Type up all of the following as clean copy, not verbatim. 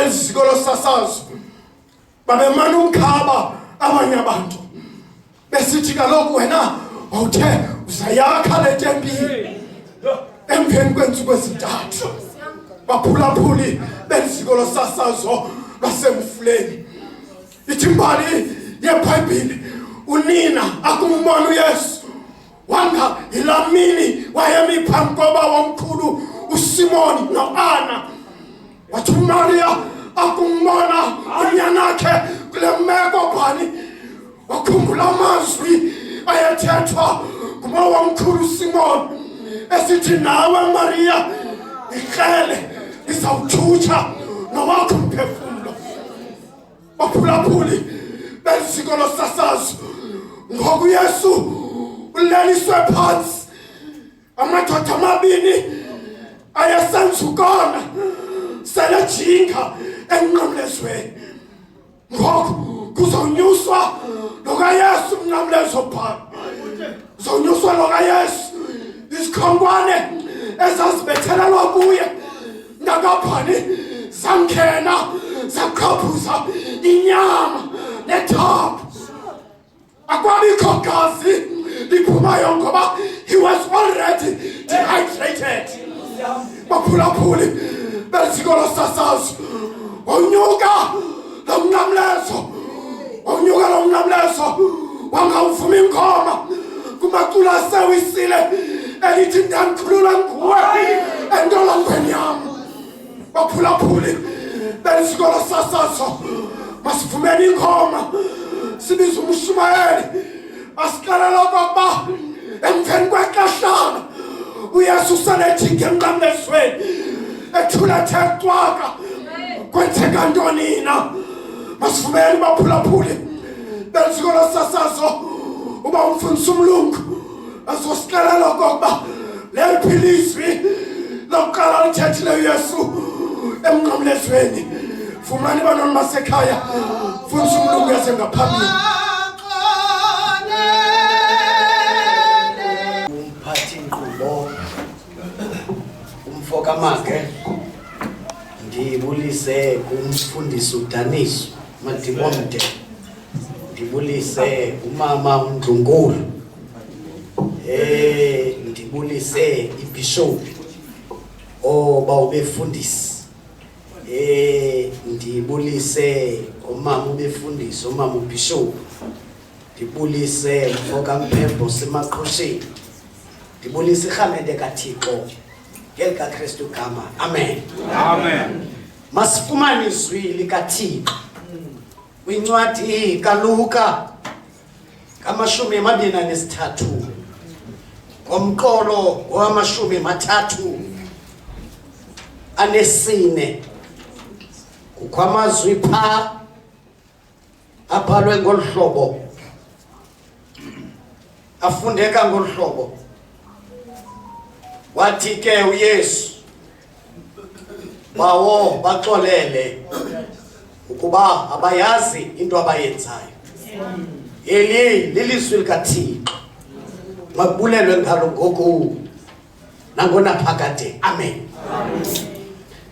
Beliziko losasazo babemana umkhaba abanye abantu besithi kaloku wena wawuthe uzayakha le tempile emveni kweentsuku ezintathu. Baphulaphuli beliziko losasazo lwasemfuleni, ithi imbali yeBhayibhile unina akumbona uYesu wanga yilaa mini wayemi phambi koba womkhulu uSimoni noAna. Wathi uMariya akumbona unyanakhe kule meko bhani, wakhumbula amazwi ayethethwa ngumawamkhulu uSimon esithi, nawe Mariya ikrele lizawuthutsha nowakho umphefumlo. Baphulaphuli beliziko losasazo, ngoku uYesu uleliswe phantsi. Amadoda amabini ayesenza ukona selejinga emnqamlezweni. Ngoku kuzonyuswa lokaYesu umnqamlezo phaa, uzonyuswa lokaYesu. Izikhonkwane ezazibethelelwa kuye ngakaphani zangena zaqhaphuza inyama nethambo, akwabikho gazi liphumayo ngoba he was already dehydrated. Baphulaphuli beliziko losasazo, wawunyuka lo mnqamlezo, wawunyuka lo mnqamlezo, wangawuvuma ingoma kumaculo asewisile elithi ndandikhulula nguwe entolongweni yam. Baphulaphuli beliziko losasazo, masivumele ingoma, sibize umshumayeli asixelela okokuba emveni kwexeshana uYesu selejinga emnqamlezweni ethula the cwaka. Kwenzeka ntoni na? Masivumele, baphulaphuli beliziko losasazo, uba umfundisi umlungu azosixelela okokuba leliphi ilizwi lokuqala lithethileyo uYesu emnqamlezweni. Fumani bantwana basekhaya, fundisa umlungu eze ngaphambili. Umphathi nkqubo umfo kaMage, ndibulise kumfundisi uDaniso Madibomde, ndibulise umama uNdlunkulu, ndibulise ibishop oba ubefundisi, ndibulise umama ubefundisi, umama ubishop, ndibulise mfo kaMphembo semaqhosheni, ndibulise irhamente kaThixo ngeli kaKristu gama, amen. Amen. Masifumane izwi likaThixo kwincwadi kaLuka kama-23 ngomqolo wama-34. Kukho amazwi phaa abhalwe ngolu hlobo, afundeka ngolu hlobo. Wathi ke uYesu, "Bawo, baxolele ukuba abayazi into abayenzayo." Eli lilizwi likaThixo, makubulelwe ngalo ngoku nangonaphakade, amen.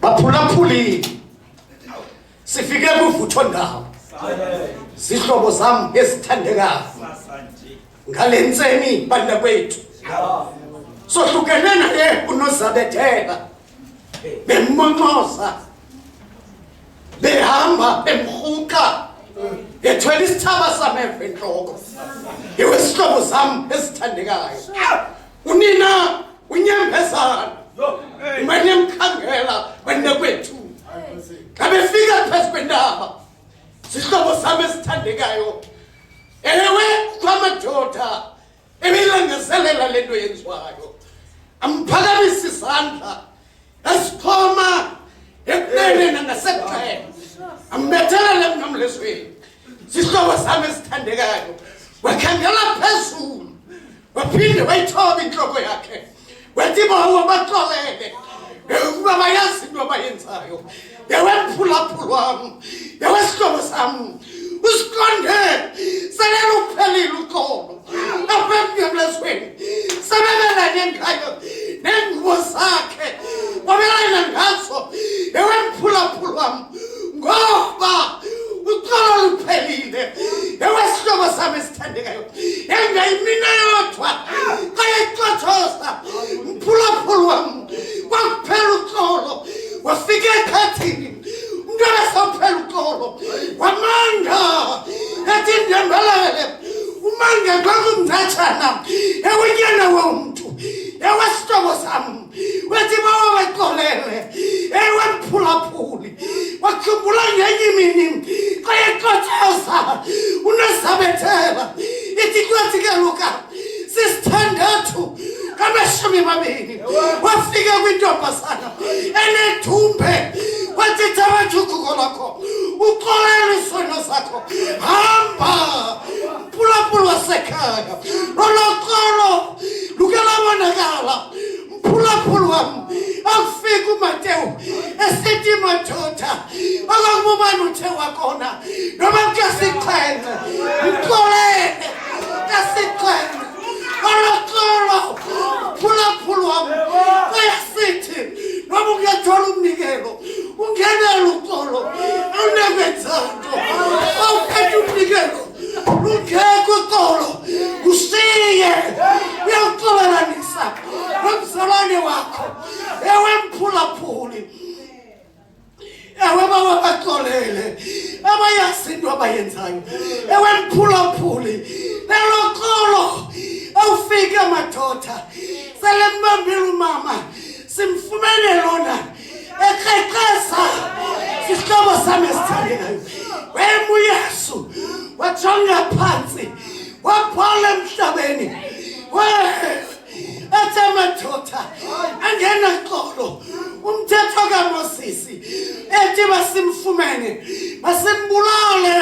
Baphulaphuli, sifike kuvutho ndawo, zihlobo zam ezithandekayo. Ngale ntseni, bantakwethu, sohlukene naye unozabethela, bemmonxoza, behamba bemrhuqa, ethwele isithaba sameva entloko. Ewe, sihlobo zam ezithandekayo, unina unyembezana umane emkhangela bantakwethu xa befika phezu kwentaba. Sihlobo sam esithandekayo, ewe, kukho amadoda ebeyilangazelela le nto yenziwayo, amphakamisa isandla esiphoma ekunene nangasekunene, ambethelela emnqamlezweni. Sihlobo sam esithandekayo, wakhangela phezulu, waphinde wayithoba intloko yakhe, wathi, "Bawo, baxolele ukuba bayazi into abayenzayo." Ewe, mphulaphula wam, ewe, sihlobo sam, usiqonde sele luphelile uxolo apha emnqamlezweni. Sebebelane ngayo neengubo zakhe, babelana ngazo. Ewe, mphulaphula wam. Ngoba uxolo luphelile. Ewe sihlobo sami esithandekayo, engayimina yodwa xa yexothoza mphulaphula wam, kwakuphela uxolo. Wafika ekhathini umntu ebesawuphela uxolo, wamanga ethi ndembelele umange kwakumntatshana. Ewe nyana womntu, ewe sihlobo sam, wathi bawabaxolele. Ewe mphulaphuli, wakhumbula ngenye imini xa yexothoza unezabethela, ithi incwadi kaLuka 6:20, wafika kwintombazana enethumbe, wathi thabatha ugugo lakho, uxolele isono sakho, hamba. Mphulaphula wasekhaya, lolo xolo luke lwabonakala, mphulaphula wam. Akufika uMatewu esithi madoda, okokuba uthe wakona noma kasixhenxe, mxolele kasixhenxe. Olo xolo, mphulaphula wam, bayasithi noma ungathola umnikelo ungenelo uxolo, awunakwenza nto. Awuphethe umnikelo, lungekho uxolo, ushiye uyawuxolelanisa nomzalwane wakho. Ewe mphulaphuli, ewe bawabaxolele, abayazi into abayenzayo. Ewe mphulaphuli, lelo xolo awufike madoda selembambile umama, simfumene lona ekrekreza. Sihlobo sami esithandekayo, wema uYesu, wajonga phantsi, wabhala emhlabeni. Athi amadoda angenaxolo, umthetho kaMosisi ethi basimfumene, basimbulale,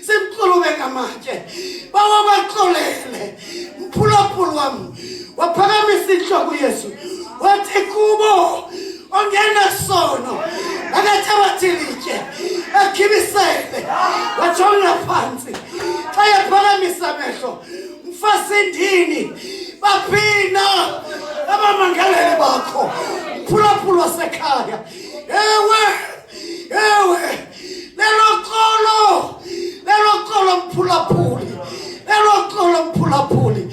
simxulube ngamatye. Bawabaxolele, mphulaphula wam. Waphakamisa intloko uYesu, wathi kubo, ongenasono akathabathi litye akhibisele. Wajonga phantsi, xa yaphakamisa amehlo, mfasindini, baphina abamangaleli bakho? Mphulaphula wasekhaya, ewe, ewe, lelo xolo, lelo xolo mphulaphuli, lelo xolo mphulaphuli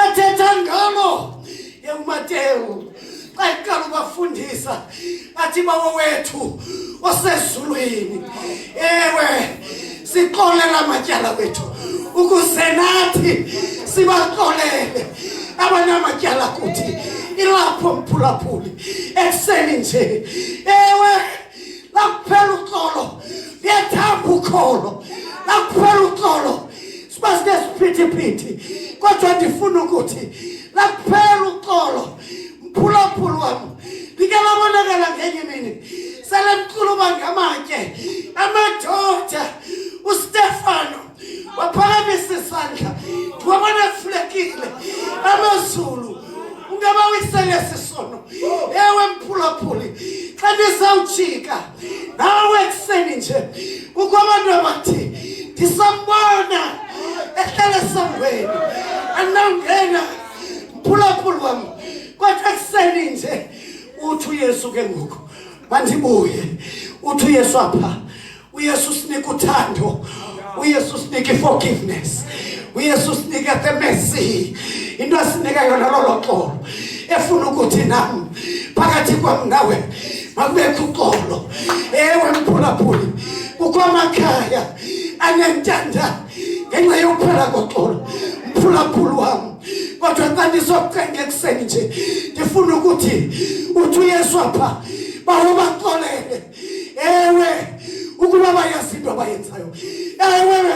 ethetha ngalo yewuMatewu xa iqala ubafundisa, athi Bawo wethu osezulwini, ewe, sixolela amatyala wethu ukuze nathi sibaxolele abanamatyala kuthi. Ilapho mphulaphuli ekuseni nje. Ewe, lakuphela uxolo liyathamba ukholo, lakuphela uxolo siba sinesiphithiphithi, kodwa ndifuna ukuthi lakuphela uxolo, mphulaphula wam, like labonakala ngenye imini sele mxuluba ngamatye amadoda uStefano, waphakamisa isandla, ndiwabona kuvulekile amazulu, ungabawisele sisono. Ewe mphulaphuli, xa ndizawujika nawe ekuseni nje, kukho abantu abathi ndisambona ehlala esangweni, andinawungena, mphulaphuli wam. Kodwa ekuseni nje uthi uYesu ke ngoku mandibuye. Uthi uYesu apha, uYesu sinika uthando, uYesu sinika i-forgiveness, uYesu sinika the mercy. Into asinika yona lolo xolo, efuna ukuthi nam phakathi kwam nawe makubekho uxolo. Ewe mphulaphuli, kukho amakhaya anentanda ngenxa yokuphela koxolo, mphulaphuli wam. Kodwa xa ndizocenga ekuseni nje, ndifuna ukuthi uthi uYesu apha, bawo baxolele, ewe, ukuba bayazi into abayenzayo. Ewe,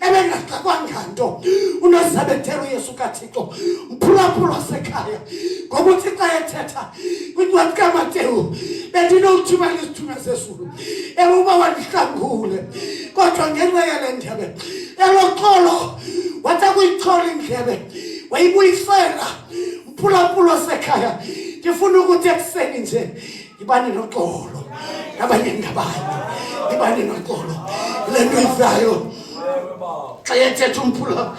ebengaxakwanga nto unozabethela uYesu kaThixo, mphulaphula wasekhaya, ngoba uthi xa ethetha kwincwadi kaMatewu, bendinokuthumela izithunywa zezulu, ewe, uba wandihlangule, kodwa ngenxa yale ndebe, elo xolo, wathi akuyichola indlebe wayibuyisela. Mphulaphula wasekhaya, ndifuna ukuthi ekuseni nje, yibani noxolo nabanye ngabanye, yibani noxolo. Le nto ivayo xa ethetha umphula,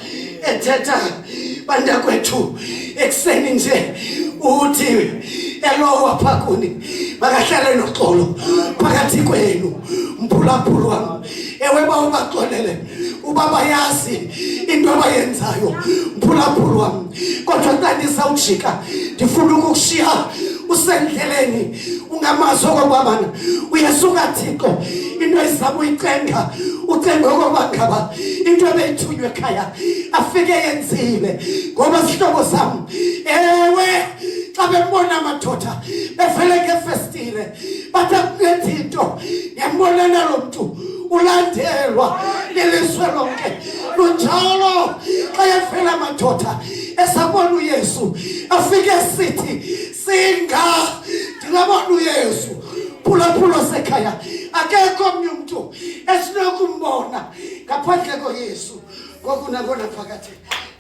ethetha bantakwethu ekuseni nje, uthi elowa pha kuni. Makahlale noxolo phakathi kwenu, mphulaphula wam. Ewe, ba ubaxolele uba bayazi into abayenzayo, mphulaphula wam. Kodwa xa ndisawujika ndifuna ukukushiya usendleleni ungamazi okokubana uYesu kaThixo into ezama uyicenga, ucenga okokuba ngaba into ebeyithunywe ekhaya afike yenzile. Ngoba sihlobo sam, ewe, xa bembona amadoda bevele ngefestile bathi akuncedi into, ndiyambonana lo mntu ulandelwa lilizwe lonke. Lunjalo xa evela amadoda esabona uYesu, afike sithi singa ndingabona uYesu. Phulaphula sekhaya, akekho omnye umntu esinokumbona ngaphandle koYesu ngoku nangona phakade.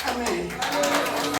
Amen.